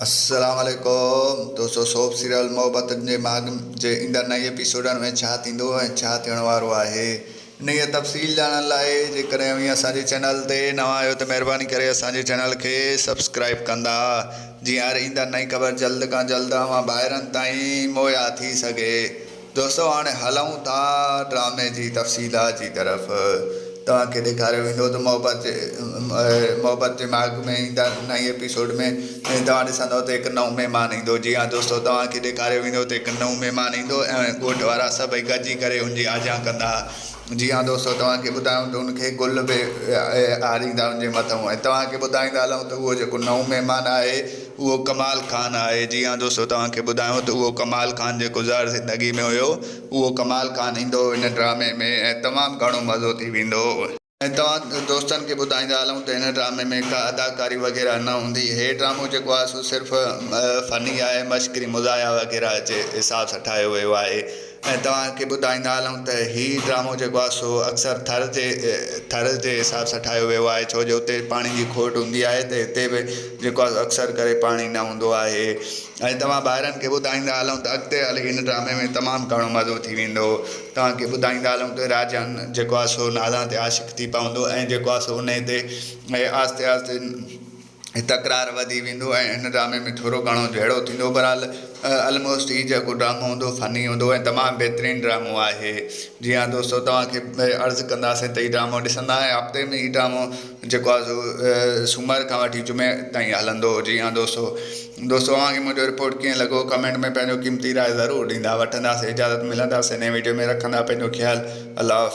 السلام عليڪم دوستو سوپ سيريل محبتن جي ماڳ جي ايندڙ نئين ايپيسوڊن ۾ ڇا ٿيندو ۽ ڇا ٿيڻ وارو آهي انهيء تفصيل ڄاڻڻ لاء جيڪڏهن اوهين اسان جي چينل تي نوان آهيو ته مهرباني ڪري اسان جي چينل کي سبسڪرائب ڪندا جيئن هر ايندڙ نئين خبر جلد کان جلد اوهان ڀائرن تائين مهيا ٿي سگهي. دوستو هاڻي هلون ٿا ڊرامي جي تفصيلات جي طرف توهان کي ڏيکاريو ويندو ته محبت جي محبت جي ماڳ ۾ ايندڙ نئين ايپيسوڊ ۾ توهان ڏسندو ته هڪ نئون مهمان ايندو جي ها دوستو توهان کي ڏيکاريو ويندو ته هڪ نئون مهمان ايندو ۽ ڳوٺ وارا سڀئي گڏجي ڪري ان جي آجيان ڪندا جي ها دوستو توهان کي ٻڌايون ته ان کي گل به آريندا ان جي مٿئون ۽ توهان کي ٻڌائيندا هلون ته اهو جيڪو نئون مهمان آهي اهو ڪمال خان آهي جي ها دوستو توهان کي ٻڌايون ته اهو ڪمال خان جيڪو زهر زندگي ۾ هيو اهو ڪمال خان ايندو هن ڊرامي ۾ ۽ تمام گهڻو مزو ٿي ويندو. ۽ توهان دوستن کي ٻڌائيندا هلون ته هن ڊرامي ۾ ڪا اداڪاري وغيره نه هوندي هي ڊرامو جيڪو آهي سو صرف فني آهي مشڪري مزاحيه وغيره جي حساب سان ٺاهيو ويو آهي. ۽ توهان کي ٻڌائيندا هلون ته هي ڊرامو جيڪو آهي سو اڪثر ٿر جي ٿر جي حساب سان ٺاهيو ويو آهي ڇو جو اتي پاڻي جي کوٽ هوندي آهي ته هتي به جيڪو آهي اڪثر ڪري پاڻي نه هوندو آهي ۽ توهان ڀائرن کي ٻڌائيندا هلون ته اڳتي هلي هن ڊرامي ۾ تمام گهڻو مزو ٿي ويندو توهان کي ٻڌائيندا هلون ته راجن جيڪو آهي سو نازان تي عاشق ٿي پوندو ۽ جيڪو آهي سو انهي تي آهستي آهستي تڪرار وڌي ويندو ۽ ان ڊرامي ۾ ٿورو گهڻو جهيڙو ٿيندو بهرحال الموسٽ هي جيڪو ڊرامو هوندو فني هوندو ۽ تمام بهترين ڊرامو آهي جي ها دوستو توهان کي عرض ڪنداسين ته هي ڊرامو ڏسندا ۽ هفتي ۾ هي ڊرامو جيڪو آهي سو سومر کان وٺي جمعي تائين هلندو جي ها دوستو دوستو اوهان کي منهنجو رپورٽ ڪيئن لڳو ڪمينٽ ۾ پنهنجو قيمتي راء ضرور ڏيندا وٺنداسين اجازت ملنداسين نئين ويڊيو ۾ رکندا پنهنجو خيال الله.